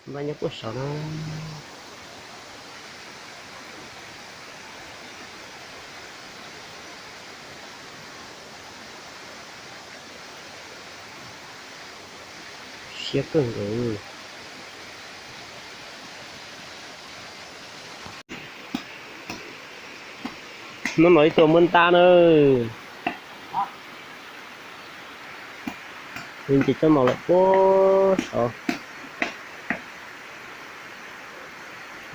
Npab nyob puag saud na. Siab kawg nkaus. Hnub no ib tuaj muab ntab na. Nce coj no lawm puag saud.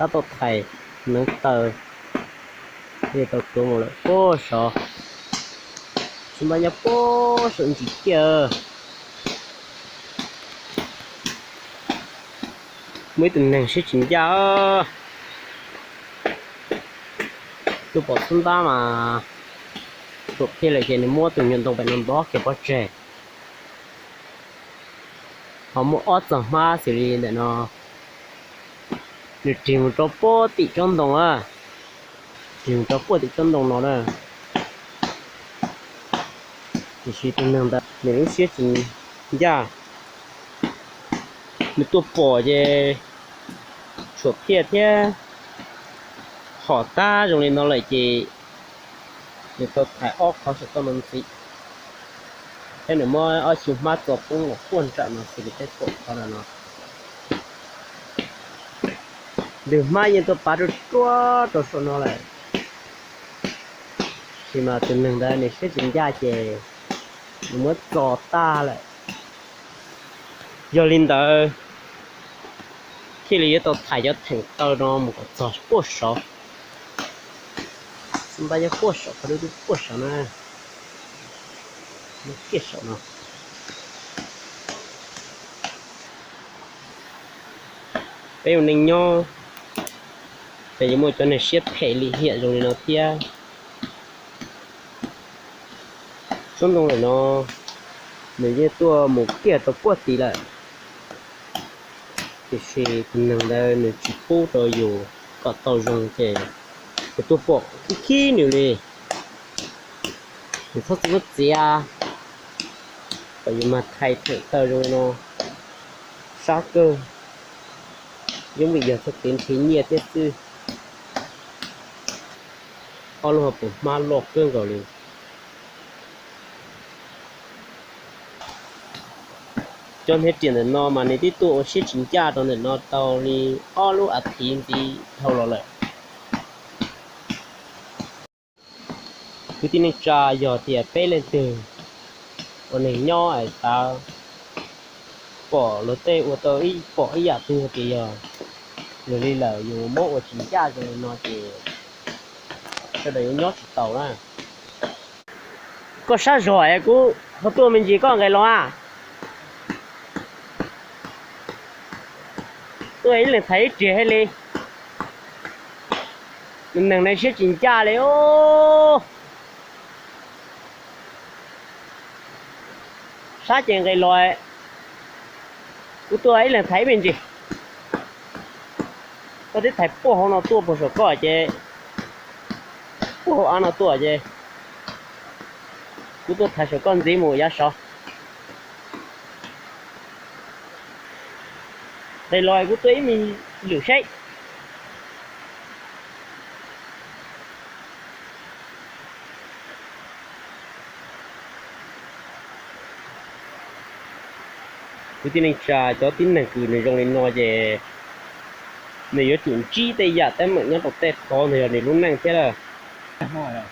Tab tom thaiv neev taw, tau tuav mus lawm puag saud. Tsis npab nyob puag saum ntsis kiag. Muaj ib tug neeg siab tsis ncaj. Tus pom txhub ntab mas tshuam phiaj lawm ces nws muab tus nyuag ntoo pem no ntov kiag pov tseg. Ho muaj ob txog hmab xws li ntawm no, nws rig mus rau puag tim tsob ntoo a, rig mus rau puag tim tsob ntoo no na. Tiam sis tus neeg ntawd nws lub siab tsis ncaj, nws tuaj pom ces tshuam phiaj thiab. Hom tag zoo li no lawm ces nws tau thaiv ob qhov saum toj no ntxiv, thiab nws muab ob xyu hmab txo poob los puag nram no xws li peb pom qhov no no. Ntws hmab yeej tuaj pav ruaj ruaj rau saum no lawm, tab sis mas tus neeg ntawd nws siab tsis ncaj ces nws muab txo tag lawm. Yog li ntawd thiaj li yuav tau thaiv cov theem taw no mus kom txog puag saud. Xub ntab nyob puag saum, qhov dub dub puag saud na, kiag saum no. Peb ua neej nyob ces yuav muaj cov neeg siab phem lim hiam zoo li no thiab. Tsob ntoo lawm no nws yeej tuaj mus kiag rau puag tid lawm, tiam sis tus neeg ntawd nws tsis pub rau yus kom tau zoo ces yus tuaj pom khib khib nws li. Yus txhob txwm muab txiav kom yus mag thaiv theem taw zoo li no, sab kawg, yeej vim yog txoj kev nrhiav nyiaj thiab xwb. Ob lub hauv paus hmab loj kawg nkaus li. Cov hniav riam ntawm no mas nws twb tuaj ua siab tsis ncaj rau ntawm no tau li ob lub as thiv ntxiv dhau los lawm. Kwv tij neej tsa, yog tias peb leej twg ua neeg nyob es xav pom luag tej ua tau ib, pom ib yam twg tias yog luag li lawm yus muab ua tsis ncaj zoo li no ces sawv daws yuav nyob tsis taus na. Koj sab zog es kuv ho tuaj me ntsis koj nqes los a. Tuaj ib leeg thaiv ib riam thiaj li. Neeg no siab tsis ncaj li os. Sab ces nqes los, kuv tuaj ib leeg thaiv ib me ntsis. Koj twb thaiv puag hauv no tuaj puag saum koj ces, puag hauv av no tuaj ces kuv tuaj thaiv saum koj ntxiv mus yav saud. Nqes los kuv tuaj ib me lwm seb. Kwv tij neej tsa, cov tib neeg kws nws zoo li no ces nws yuav tsum ntsib tej yam teeb meem nyob rau tej qhov ntawd yog nws lub neej thiab lawm.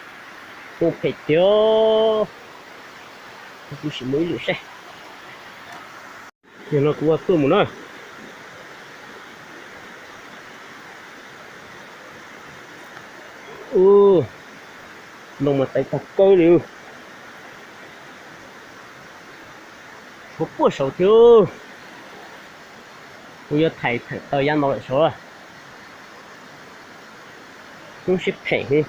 Kuj phem tiag. Kuv sim mus ib lwm seb. Yog no kuv ua tuaj mus na. Ntoo mas tawv tag kawg li. Tshuav puag saud thiab. Kuv yuav thaiv theem taw yav no lawm saud. Hmoob siab phem heev.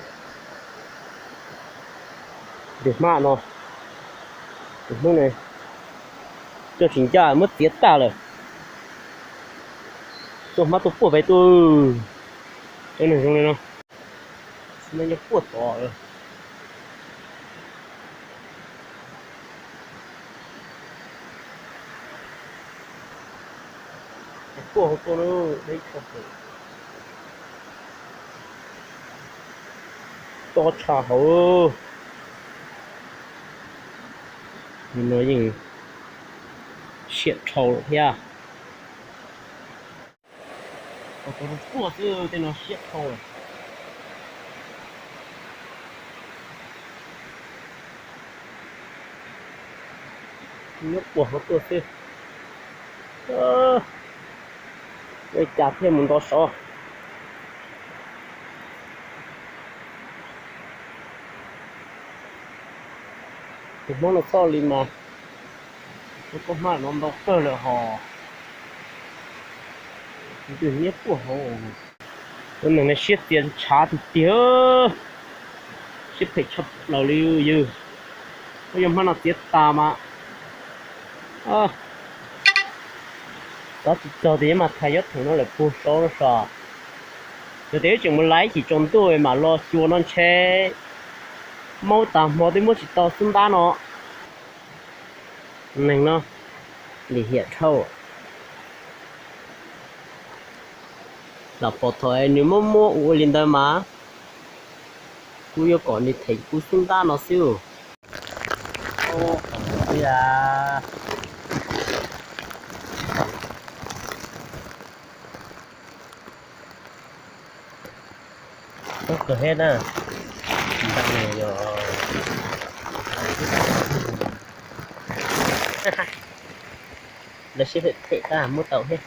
Tus hmab no, tus hmoob ne, coj tsis ncaj muab txiav tag lawm. Tuaj hmab tuaj puag pem tuaj. Cov neeg zoo li no, xub nab nyob puag tod. Tuaj hauv tuaj na, deb tshaj plaws. Tob tshaj hauv. Nim no yeej siab dhau lawm thiab. Tuaj xwb tej no siab dhau. Nyob puag hauv tuaj xwb. Ua cas thiaj mus nto sov. Tus Hmoob no txoj li mas, tus koj hmab no ntau kawg lawm hos. Tus twg nyob puag hauv. Tus neeg no siab txia ntshav tiag tiag. Siab phem tshaj plaws li yog. Koj yog hmab no txiav tas mas. Tab tsis txog tias yuav mas thais yob theem no lawm puag saud no so. Yog tias wb tseem mus laiv ib chim tsaus ntuj mam los xyuas no ntshe maub tas hmo twb muab tsis tau xub ntab no. Neeg no lim hiam dhau. Lam pom thaum nws muab muab ua li ntawd mas kuv yuav kom nws them kuv xub ntab no xwb. Tub kawg hib na. Lawv siab phem phem tab muab tau thiab.